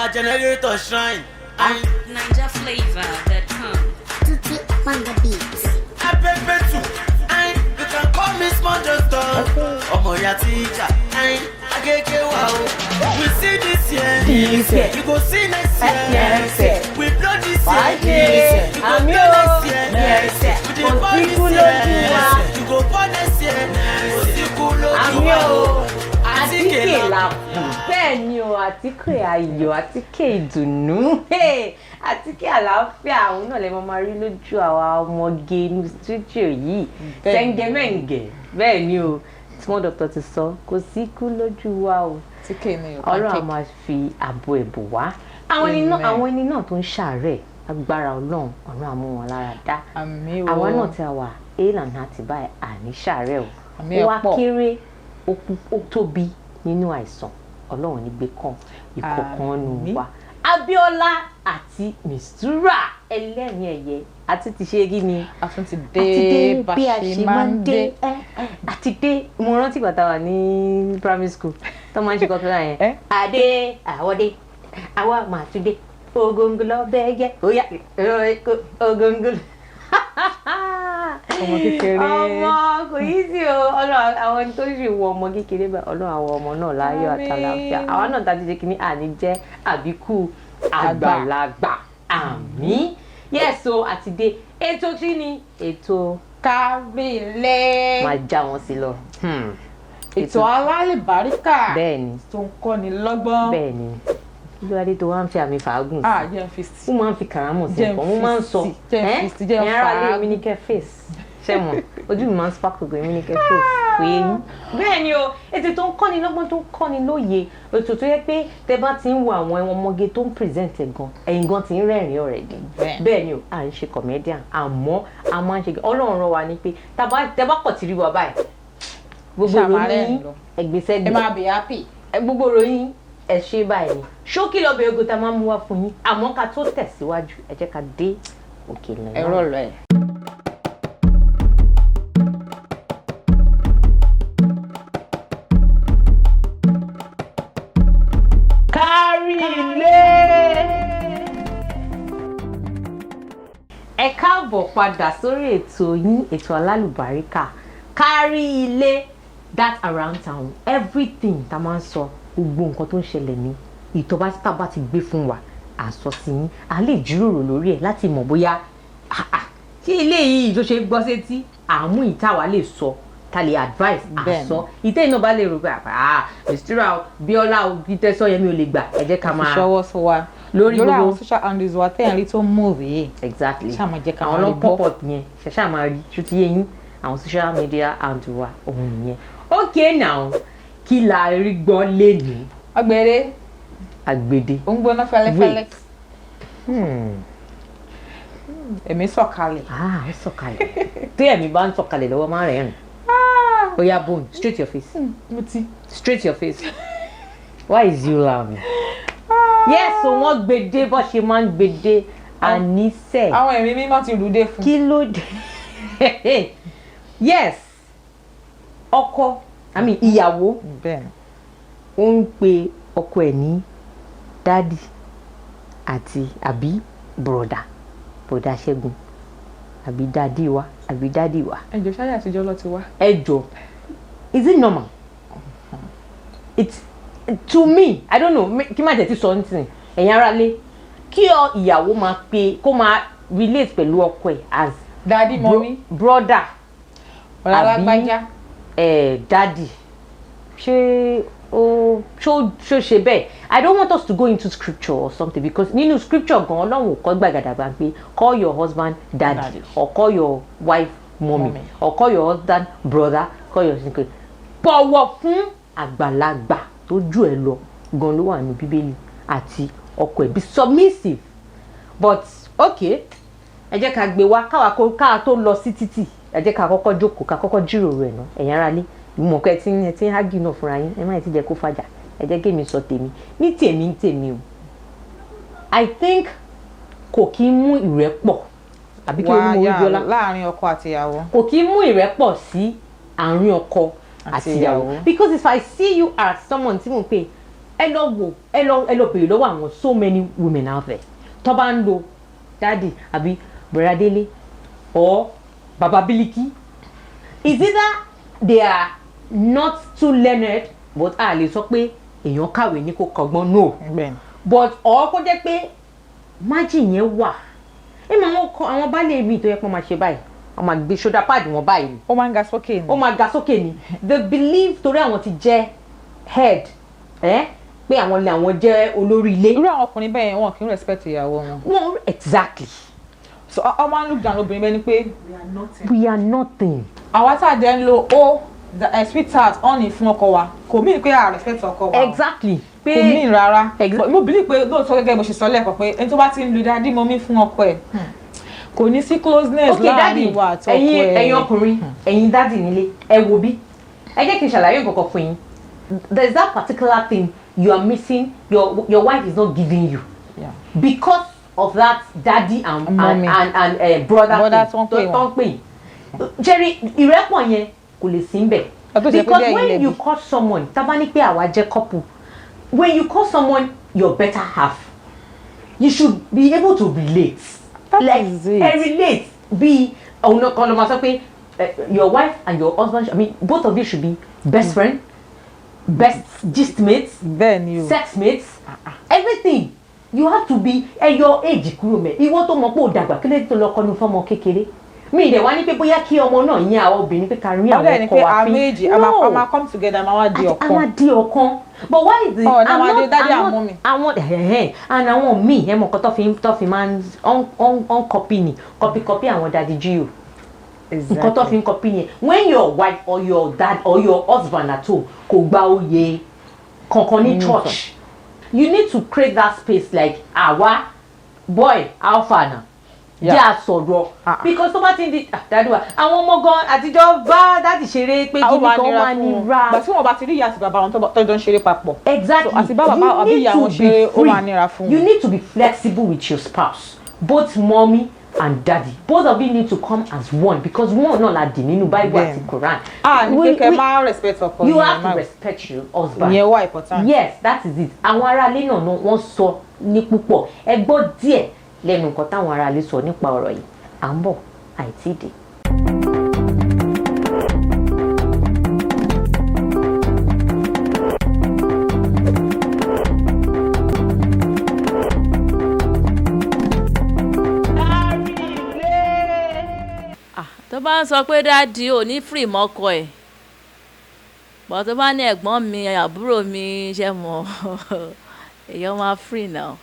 Power generator shrine. NigerFlavor.com. Tutti on the beat. Apepetu, you can call me small doctor. Ọmọ ìyá tíjà, Agége wa o. We see this year, This year. you go see next year. Next year. We blow this year, Fàájì. you go Àmì blow o. next year. Next year. We dey Kò ball sí this kú year, lójú wa. you go ball next year. Kò sí kú lójú Àmì wa o. o. Àtíkè là kù. Bẹ́ẹ̀ ni o, àtíkè ayọ̀, àtíkè ìdùnnú, hey, àtíkè àlàáfíà, òun náà lè máa rí lójú àwa ọmọge inú stúdíò yìí. Bẹ́ẹ̀ ni. Tẹ́ńgẹ́mẹ́ǹgẹ̀. Bẹ́ẹ̀ ni o, small doctor ti sọ, kò sí kú lójú wa o. Tíkè ni o. Ọlọ́run á máa fi ààbò ẹ̀bù wá. Àwọn ẹni náà Amen. àwọn ẹni náà tó ń ṣàárẹ̀, agbára Ọlọ́run, Ọlọ́run á mú wọn lára dá. Àmín o. Àwa náà tí a wà hale and hearty báyìí, àní ṣàárẹ̀ o. Àmín. Ó wá Ẹ̀ pọ̀. kéré, ó tóbi nínú àìsàn, Ọlọ́run ní gbé kan ìkọ̀kan nù Àmín. wa. Abíọ́lá àti Mistura ẹlẹ́rìn ẹ̀yẹ àti ti ṣe kí ni? A tún ti Àti dé bá bí a ṣe máa ń dé. Àti dé. Mo rántí ìgbà tá a wà ní primary school tó máa ń ṣe kọ́kọ́rọ́ yẹn. Eh? Adé àwọdé, àwa máa tún dé, ogongo lọ bẹ́ẹ̀ yẹ, óyá ogongo. Ọmọ kékeré. Ọmọ kò yí sí o. Ọlọ́run, àwọn ẹni tó sì wọ ọmọ kékeré báyìí, Ọlọ́run àwọn ọmọ náà láyọ̀ Àmín. àtàlàáfíà. Àwa náà tá a ti ṣe kínní, àní jẹ́ àbíkú àgbàlagbà. Àmín. Yes o, àti dé. Ètò kí ni ètò? Kárí ilé. Máa já wọn sí lọ. Ètò alálìbáríkà Bẹ́ẹ̀ ni. tó ń kọ́ni lọ́gbọ́n. Bẹ́ẹ̀ ni. Kí ló wá dé tó wá ń fi àmì fàágùn sí? Ah, jẹ́ n fi sí. Ó máa ń fi kàrámọ̀ sí Jẹ́ n nǹkan mo máa ń sọ. fi sí, jẹ́ n fi sí, jẹ́ n Ẹ̀yin ará ilé fàágùn. mi ní kẹ́ face ṣé mọ̀, ojú mi máa ń sparkle gan. Èmi ní kẹ́ face kò yé yín. Bẹ́ẹ̀ ni o, ètò tó ń kọ́ni lọ́gbọ́n, tó ń kọ́ni lóye, ètò tó yẹ pé tẹ bá ti ń wo àwọn ọmọge tó ń present ẹ̀ gan, ẹ̀yin gan ti ń rẹ́rìn-ín already. Bẹ́ẹ̀. Bẹ́ẹ̀ ni o, à ń ṣe comedian, àmọ́ a máa ń ṣe. Ọlọ́run rán wa ní pé tẹ bá kọ̀ tí rí wa báyìí, gbogbo Ṣáà máa ìròyìn rẹ́rìn lọ. ẹgbẹ́sẹ̀gbẹ́ Ẹ máa be happy. Ẹ gbogbo ròyìn ẹ ṣe báyìí ni ṣókí lọ́bẹ̀ ogun tá a máa ń mú wá fún yín. Àmọ́ ká tó tẹ̀síwájú, ẹ jẹ́ ká dé òkè lọ́nà. Ẹ̀rọ lọ ẹ̀. Kárí ilé. Ẹ káàbọ̀ padà sórí ètò yín, ètò alálùbáríkà, Kárí Ilé, that around town everything tá a máa ń sọ, gbogbo nǹkan tó ń ṣẹlẹ̀ ní ìtọ́ba tá a bá ti gbé fún wa, àsọ sí yín, a lè jíròrò lórí ẹ̀ láti mọ̀ bóyá ah, ah, ṣé eléyìí tó ṣe gbọ́ sétí àmú ìtawà lè sọ, ta lè advice. Àsọ ìtẹ́ iná bá lè rò pé, ah, Mistura o, Bíọ́lá o, bí tẹ́sán yẹn mi ò lè gbà, ẹ jẹ́ ká máa Fi ṣọwọ́ sí wa lórí lórí gbogbo àwọn social handles wa tẹ́ ẹ̀ ń rí tó ń move yìí. Exactly. Ṣáà máa jẹ́ ká Àwọn máa ló rí ń gbọ́. pop up yẹn, ṣẹ̀ṣẹ̀ máa rí ṣó ti yé yín, àwọn social media handle wa òun nìyẹn. Okay now, kí la rí gbọ́ lénìí? Ọgbẹ̀rẹ̀. Àgbèdè. Ó ń gbóná fẹ́lẹ́fẹ́lẹ́. Wait. Ẹ̀mí sọ̀kalẹ̀. Ah, ó sọ̀kalẹ̀. Tí ẹ̀mí bá ń sọ̀kalẹ̀ lọ́wọ́, máa rẹ̀ rìn. Ó yá, bone straight your face. Mo ti. Straight your face. Why is you laughing? Yes, so wọ́n gbèdé bó ṣe máa ń gbèdé àníṣe. Àwọn ẹ̀mí mímọ́ ti rúdé fún. Kí ló dé? Yes, ọkọ, I mean ìyàwó, Bẹ́ẹ̀ni. ó ń pe ọkọ ẹ̀ ní daddy àti àbí bùrọ̀dà, bùrọ̀dà Ṣẹ́gun, àbí daddy wa, àbí daddy wa. Ẹjọ́ ṣáyà àtijọ́ lọ ti wá. Ẹ jọ, is it normal? It's to me, I don't know. Kí má jẹ́ ti sọ nísìnyí, ẹ̀yin ará lé, kí ọ ìyàwó máa pe, kó máa relate pẹ̀lú ọkọ ẹ̀ as Daddy, mummy. Brother. Ọ̀rọ̀ Àbí alágbájá. Daddy, ṣé ó ṣó ṣe bẹ́ẹ̀? I don't want us to go into scripture or something, because nínú scripture gan, Ọlọ́run ò kọ́ gbàgàdàgbà pé call your husband daddy, Daddy. Or call your wife mommy, Mommy. Or call your husband brother, call your bọ̀wọ̀ fún àgbàlagbà tó jù ẹ lọ gan ló wà ní Bíbélì, àti ọkọ ẹ̀, be submissive. But okay, ẹ jẹ́ ká gbé wá káwa kó káwa tó lọ sí títì, ẹ jẹ́ ká kọ́kọ́ jókòó, ká kọ́kọ́ jíròrò ẹ̀ náà. Ẹ̀yin ará lé, ìmọ̀ pé ẹ ti ń hágì náà fúnra yín, ẹ má ti jẹ́ kó fàjà. Ẹ jẹ́ kémi sọ tèmi ní tèmi ní tèmi o. I think kò kí ń mú ìrẹ́pọ̀, àbí kí ló ní mo wí, Wá Bíọ́lá? Láàrin ọkọ àti ìyàwó. Kò kí ń mú ìrẹ́pọ̀ sí àárín ọkọ àti Àti ìyàwó. ìyàwó. Because if I see you as someone tí mo pè Ẹ lọ wò, ẹ lọ bèrè lọ́wọ́ àwọn so many women out there tó bá ń lo daddy àbí Bọ̀dá Délé or Baba Biliki. Is either they are not too learned, but a lè sọ pé èèyàn kàwé ní kó kọ́gbọ́n, no. Bẹ́ẹ̀ni. But or kó jẹ́ pé margin yẹn wà. Ẹ máa wọn kọ àwọn baálé mi tó yẹ pé wọ́n máa ṣe báyìí, wọ́n máa gbé shoulder pad wọn báyìí ni. Ó máa ń ga sókè ni. Ó máa ga sókè ni. They believe torí àwọn ti jẹ́ head ẹ pé àwọn lè àwọn jẹ́ olórí ilé. Irú àwọn ọkùnrin bẹ́ẹ̀ yẹn, wọn kì í respect ìyàwó wọn. Wọn, exactly. So ọ máa ń look down obìnrin bẹ́ẹ̀ ni pé we are nothing. We are nothing. Àwa tá a dẹ̀ ń lo o sweetheart, honey fún ọkọ wa, kò mean pé a respect ọkọ wa o. Exactly. Kò mean rárá. But mo believe pé lóòótọ́, gẹ́gẹ́ bó ṣe sọ lẹ́ẹ̀kan, pé ẹni tó bá ti ń lo daddy, mummy fún ọkọ ẹ̀, kò ní sí closeness Okay, daddy, láàrin ìwà àti ọkọ ẹ̀yin ẹ̀. ẹ̀yin ọkùnrin, ẹ̀yin daddy nílé, ẹ wo bí, ẹ jẹ́ kí n ṣàlàyé nǹkan kan fún yín. There is that particular thing you are missing, your wife is not giving you because of that daddy and Mommy. and brother Brother thing tó ń pè tó ń pè yín. Jerry, ìrẹ́pọ̀ yẹn kò lè sí níbẹ̀. Ọdún ṣe pé Because bẹ́ẹ̀ when yín you lẹ́bi. call someone, tá bá ní pé àwa jẹ́ couple, when you call someone your better half, you should be able to relate. That Like, is it. ẹ relate bí òun kan ló máa sọ pé your wife and your husband, I mean, both of you should be best friend, best gist mates, Bẹ́ẹ̀ ni o. sex mates, everything. You have to be ẹ yọ age kúrò mẹ. Ìwọ tó mọ̀ pé ò dàgbà, kí ló dé tó lọ kọnu fọmọ kékeré? Mi ìdẹ̀ wá ní pé bóyá kí ọmọ náà yín àwọn obìnrin pé ká rí Ó dẹ̀ àwọn ni ọkọ pé wa àwọn fín. méjì a máa a máa come together, a máa wá di A ọ̀kan. máa di ọ̀kan, but why is it Oh, náà máa dé daddy and mommy. Àwọn ẹ̀hẹ̀n and àwọn míì, ẹ mọ̀ nǹkan tó fi máa ń on copy ni, copy copy àwọn daddy G.O. Nǹkan tó fi ń copy ni, when your wife or your dad or your husband at home kò gba oyè kankan ní church, you need to create that space like, àwa boy, alpha na jẹ́ àsọ̀rọ̀. Ah. Because tó bá ti ń di, ah, daddy wa, àwọn ọmọ gan àtijọ́ bá daddy ṣeré pé Ó kíní máa kan nira máa fún wọn. nira. Gbà tí wọn bá ti rí ìyá àti bàbá wọn tó jọ ń ṣeré papọ̀. Exactly. So, àti bá bàbá You àbí need ìyá to wọn be ṣeré, ó free. máa nira fún You wọn. need to be flexible with your spouse, both mommy and daddy. Both of you need to come as one, because one náà la dì nínú Bible àti Bẹ́ẹ̀ni. Quran. Ah, ní pé kẹ́ máa respect ọkọ You yín, have to respect your husband. Ìyẹn wà important. Yes, that is it. Àwọn aráalé náà wọ́n sọ ní púpọ̀. Ẹ gbọ́ díẹ̀ lẹ́nu nǹkan táwọn aráalé sọ nípa ọ̀rọ̀ yìí. À ń bọ̀, àìtí dé. Tó bá ń sọ pé daddy, ò ní free mọ́kọ ẹ̀ bọ́, tó bá ní ẹ̀gbọ́n mi, àbúrò mi, ṣe mọ̀ èèyàn máa free now.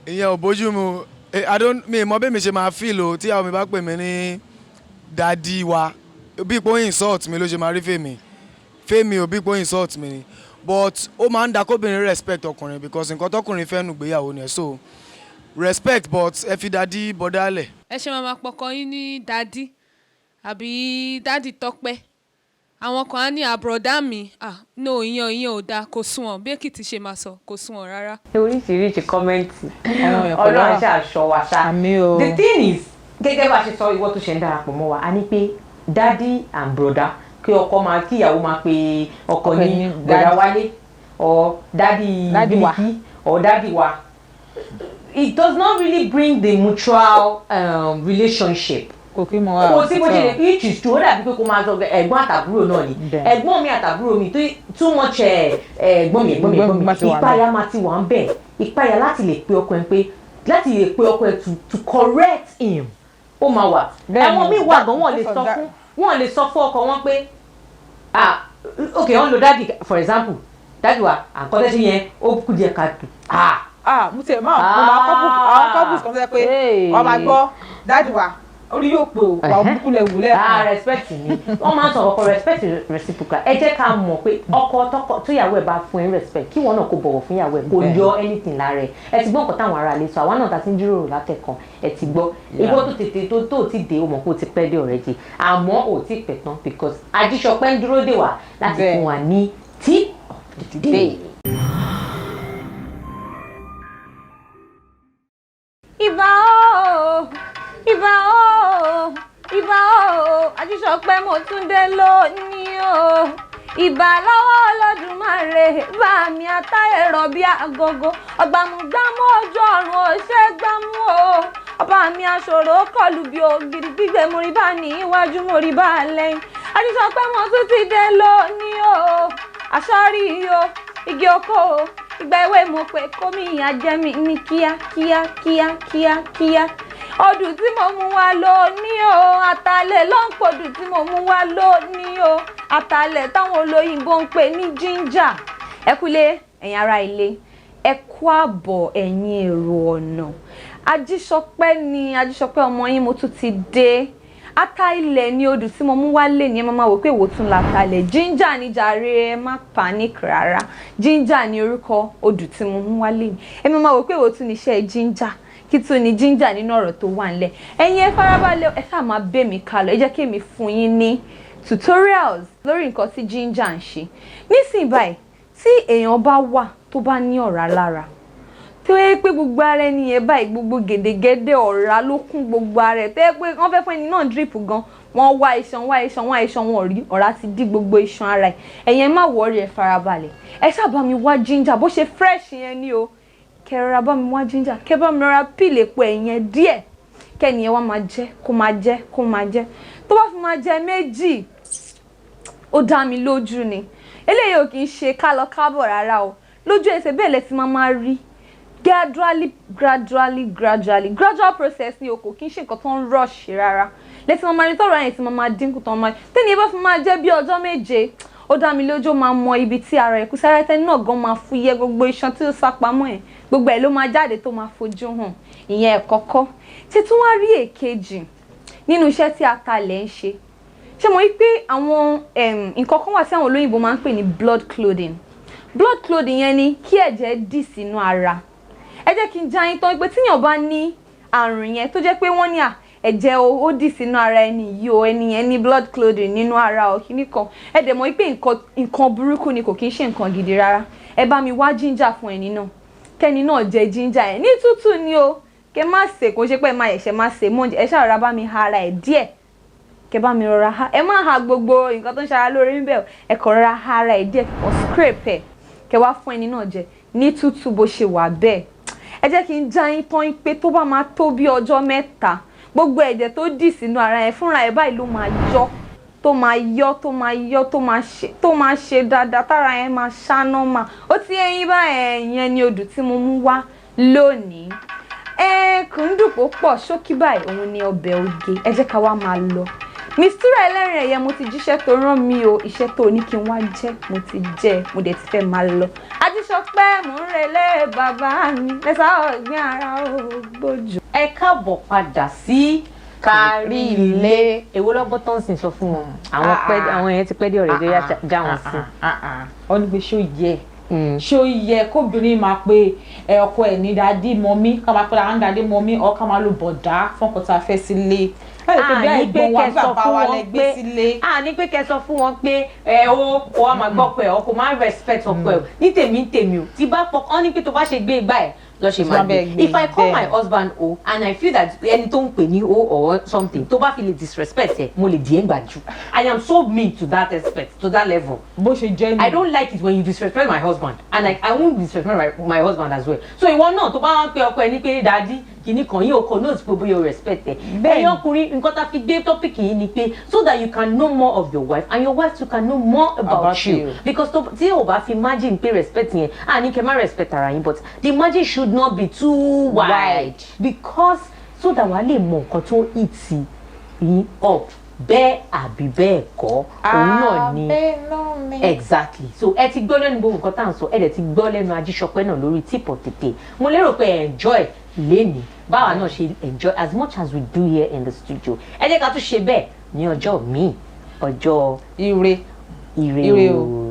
Ìyẹn ò bójú mu. I don't, mi mọ bí mi ṣe máa feel o tí àwọn mi bá pè mí ní daddy wa. Bí ipò insult mi ló ṣe máa rí fèmí fèmí ò, bí ipò insult mi ni. But ó máa ń da kóbìnrin respect ọkùnrin, because nǹkan tọkùnrin fẹ́ nù gbéyàwó ni ẹ̀. So respect, but ẹ fi daddy bọ́dá lẹ̀. Ẹ ṣe máa pọkọ yín ní daddy àbí daddy Tọ́pẹ́, àwọn kan á ní àbùrọ̀dá mi. Ah no, ìyẹn ò dáa, kò sunwọ̀n. Bí Èkìtì ṣe máa sọ, kò sunwọ̀n rárá. Oríṣiríṣi comment. Àwọn èèyàn pẹ̀lú Ọlọ́run ọ̀rọ̀. ṣe aṣọ wa ṣá. Àmín o. The thing is, gẹ́gẹ́ bá a ṣe sọ, ìwọ tó ṣe ń darapọ̀ mọ́ wa, a ní pé daddy and brother, kí ọkọ máa kí ìyàwó máa pe ọkọ Ọkọ ní ní brother daddy. Wálé or daddy Daddy wa. Biliki or daddy wa, it does not really bring the mutual relationship. Kò kí mọ wa. Kò sí bó ṣe lè, which is true. Ó dàbí pé kó máa sọ ẹ̀gbọ́n àtàbúrò náà ni. Bẹ́ẹ̀. Ẹ̀gbọ́n mi àtàbúrò mi tó too much, ẹ̀gbọ́n mi, ẹ̀gbọ́n mi, ẹ̀gbọ́n mi, Ẹ̀gbọ́n mi ti wà. Ìpayà máa ti wà ń bẹ̀. Ìpayà láti lè pe ọkọ ẹ pé, láti lè pe ọkọ ẹ to correct him, ó máa wà. Bẹ́ẹ̀ni, Àwọn míì wà gan, wọ́n lè that's sọ that- fún, wọ́n lè sọ fún ọkọ wọn pé, ah ok, wọ́n lo daddy for example, daddy wa, àkọ́tẹ́sí yẹn ó kù díẹ̀ káàtó, ah. Ah, mo tiẹ̀ máa mo máa couple, àwọn couples kan tó yẹ pé Hey. wọ́n máa gbọ́ daddy wa, orí yóò pè ó wà, òkú lẹ̀ wù Ah, lẹ́ẹ̀kan. respect ni wọ́n máa ń sọ ọkọ, respect reciprocal. Ẹ jẹ́ ká mọ̀ pé ọkọ tọkọ tóyàwó ẹ̀ bá fún ẹ respect, kí wọ́n náà kó bọ̀wọ̀ fún ìyàwó ẹ̀, kó yọ anything lára ẹ̀. Ẹ ti gbọ́ nǹkan táwọn ará lè sọ, àwa náà ta ti ń jíròrò látẹ̀kan, ẹ ti gbọ́. Ìwọ tó tètè tó ti dé, o mọ̀ kó o ti pẹ́ dé already, àmọ́ ò tí pẹ́ tán, because Ajíṣọpẹ́ ń dúró dè wá láti fún wa ní tip of the day. Ìbà ooo, ìbà ooo, ìbà ooo, Ajíṣọpẹ́, mo tún dé lónìí o. Ìbà lọ́wọ́ Olódùmarè bá mi àtàyè rọ̀ bí agogo. Ọ̀gbàmùgbàmù ojú ọ̀run ò ṣe é gbámú o. Ọba mi aṣòro kọlù bí ògiri gbígbẹ, mo rí bá ní iwájú, mo rí bá lẹ́yìn. Ajísọpẹ́, mo tún ti dé lónìí o. Àṣọrí o, igi oko o, ìgbà ewé mo pè kómi ìyá jẹ́ mi ní kíá kíá kíá kíá kíá. Odù tí mo mú wá lónìí o, àtàlẹ̀ ló ń pòdù tí mo mú wá lónìí o, àtàlẹ̀ táwọn olóyìnbó ń pè ní ginger. Ẹ kúlé, ẹ̀yin ará ilé, ẹ kú àbọ̀, ẹ̀yin èrò ọ̀nà. Ajísọpẹ́ ni, Ajísọpẹ́ ọmọ yín, mo tún ti dé. Ata ilẹ̀ ni odù tí mo mú wálé ni. Ẹ máa wò pé èwo tún la talẹ̀? Ginger ni jàre, ẹ má panic rárá. Ginger ni orúkọ odù tí mo mú wálé ni. Ẹ máa wò pé èwo tún ni iṣẹ́ ginger, kí tún ni ginger nínú ọ̀rọ̀ tó wà nílẹ̀? Ẹ̀yin ẹ farabalẹ̀, ẹ ṣáà máa bẹ̀ mí kalọ̀. Ẹ jẹ́ kí èmi fún yín ní tutorials lórí nǹkan tí ginger ń ṣe nísìnyí báyìí. Tí èèyàn bá wà tó bá ní ọ̀rá lára, tó yẹ pé gbogbo ara ẹni yẹn báyìí, gbogbo gèdègèdè ọ̀rá ló kún gbogbo ara ẹ̀, tó yẹ pé wọ́n fẹ́ fún ẹni náà drip gan, wọ́n wá iṣan, wá iṣan, wá iṣan, wọn ò rí, ọ̀rá ti dí gbogbo iṣan ara ẹ̀, ẹ̀yin ẹ má worry, ẹ farabalẹ̀. Ẹ ṣáà mi wá ginger bó ṣe fresh yẹn ni o. Kẹ́ rọra bá mi wá ginger, kẹ́ bá mi rọra peel èpo ẹ̀yẹn díẹ̀, kẹ́ni yẹn wá máa jẹ, kó máa jẹ, kó máa jẹ. Tó bá fi máa jẹ méjì, ó dá mi lójú ni, eléyìí ò kì í ṣe ká lọ kábọ̀ rárá o. Lójú ẹsẹ̀ bẹ́ẹ̀ lẹ ti máa máa rí gradually, gradually, gradually, gradual process ni o, kò kí n ṣe nǹkan tó ń rush rárá. Lẹ́tí máa máa rí tọ́rọ̀ yẹn tí máa máa dínkù, tó máa tẹ́ni ẹ bá fi máa jẹ́ bí ọjọ́ 7, ó dá mi lójú, ó máa mọ ibi tí ara ẹ̀ kú sára. Tẹ́ni náà gan máa fúyẹ́, gbogbo iṣan tí ó sá pamọ́ ẹ̀, gbogbo ẹ̀ ló máa jáde tó máa fojú hàn. Ìyẹn ẹ̀ kọ́kọ́. Títún wá rí èkejì nínú iṣẹ́ tí atalẹ̀ ń ṣe. Ṣé mo rí pé àwọn nǹkan kan wà tí àwọn olóyìnbó máa ń pè ní blood clotting? Blood clotting yẹn ni kí ẹ̀jẹ̀ dì sínú ara. Ẹ jẹ́ kí n já yín tán pé tíyàn bá ní àrùn yẹn, tó jẹ́ pé wọ́n ní à ẹ̀jẹ̀ o, ó dì sínú ara ẹni yìí o, ẹni yẹn ní blood clotting nínú ara o, kíní kan, ẹ dẹ̀ mọ̀ pé nǹkan burúkú ni, kò kí ń ṣe nǹkan gidi rárá. Ẹ bá mi wá ginger fún ẹni náà, kẹ́ni náà jẹ ginger ẹ̀ ní tútù ni o. Kẹ má sè, kó ṣe pé ẹ máa ẹ̀ṣẹ̀ má sè mọ́. Ẹ ṣáà rọra bá mi ha ara ẹ̀ díẹ̀, kẹ bá mi rọra ha. Ẹ má ha gbogbo nǹkan tó ń ṣara lóore níbẹ̀ o. Ẹ kàn rọra ha ara ẹ̀ díẹ̀, kẹ scrape ẹ̀, kẹ wá fún ẹni náà jẹ ní tútù bó ṣe wà bẹ́ẹ̀. Ẹ jẹ́ kí n já yín tán pé tó bá máa tó bí ọjọ́ 3, gbogbo ẹ̀jẹ̀ tó dì sínú ara yẹn fúnra ẹ̀ báyìí ló máa yọ, tó máa yọ, tó máa yọ, tó máa ṣe dáadáa, tára yẹn máa ṣáná mà. Ó ti ẹyin báyẹn. Yẹn ni odù tí mo mú wá lónìí. Ẹ kùndùn púpọ̀, ṣókí báyìí òun ni ọbẹ̀ oge. Ẹ jẹ́ ká wá máa lọ. Mistura ẹlẹ́rìn ẹ̀yẹ, mo ti jíṣẹ́ tó rán mi o. Iṣẹ́ tó ní kí n wá jẹ́, mo ti jẹ́, mo dẹ̀ ti fẹ́ máa lọ. Ajíṣọpẹ́, mò ń relé bàbá mi lẹ́sà ọ̀gbìn ara ògbójú. Ẹ káàbọ̀ padà sí Kárí Ilé. Èwo lọ́gbọ́n tó ń sìn sọ fún wọn? Àwọn pẹ́, àwọn yẹn ti pẹ́ dé ọ̀rẹ́ tó yá, já wọn sí. Ọ ní pé ṣó yẹ kóbìnrin máa pe ẹ ọkọ ẹ ní daddy, mummy, ká máa pe àwọn daddy, mummy, ọ ká máa lo bọ̀dá fún ọkọ tá a fẹ́ sílé, láti pé bí A ní pé ẹ̀gbọ́n wa kẹ́ sọ bàbá fún wa wọn lẹ gbé pé sílé. A ní pé kẹ́ sọ fún wọn pé ẹ ó kó wa máa gbọ́ pé ọkọ máa respect ọkọ ẹ o. Ní tèmi, ní tèmi o, tí bá pọ ọ ní pé tó bá ṣe gbé igbá ẹ lọ ṣe máa Tó bá gbé. bẹ́ẹ̀ gbé, If I call my bẹ́ẹ̀. husband o and I feel that ẹni tó ń pè ní o or something, tó bá fi lè disrespect ẹ, mo lè di ẹ gbàjú. I am so mean to that aspect, to that level. Bó ṣe jẹ́ I don't like it when you disrespect my husband, and I won't disrespect my husband as well. So ìwọ náà tó bá wá ń pe ọkọ ẹ ní pé daddy kìíní kan yìí, o kò note pé bóyá o respect ẹ. Bẹ́ẹ̀ni. Ẹ̀yin ọkùnrin, nǹkan tá a fi gbé topic yìí ni pé so that you can know more of your wife and your wife too can know more about About you. you. Because tó tí o bá fi margin pé respect yẹn, à ní kẹ́ má respect ara yín, but the margin should not be too wide, Wide. Because so that wàá lè mọ nǹkan tó heat yín up, bẹ́ẹ̀ àbí bẹ́ẹ̀ kọ́, òun náà ni. Exactly. So ẹ ti gbọ́ lẹ́nu gbogbo nǹkan tá à ń sọ, ẹ dẹ̀ ti gbọ́ lẹ́nu Ajíṣọpẹ́ náà lórí tip of the day. Mo lérò pé ẹ enjoy lénìí báwa náà ṣe enjoy as much as we do here in the studio. Ẹ jẹ́ ká tún ṣe bẹ́ẹ̀ ní ọjọ́ míì, ọjọ́ Ire. Ire Ire o. o.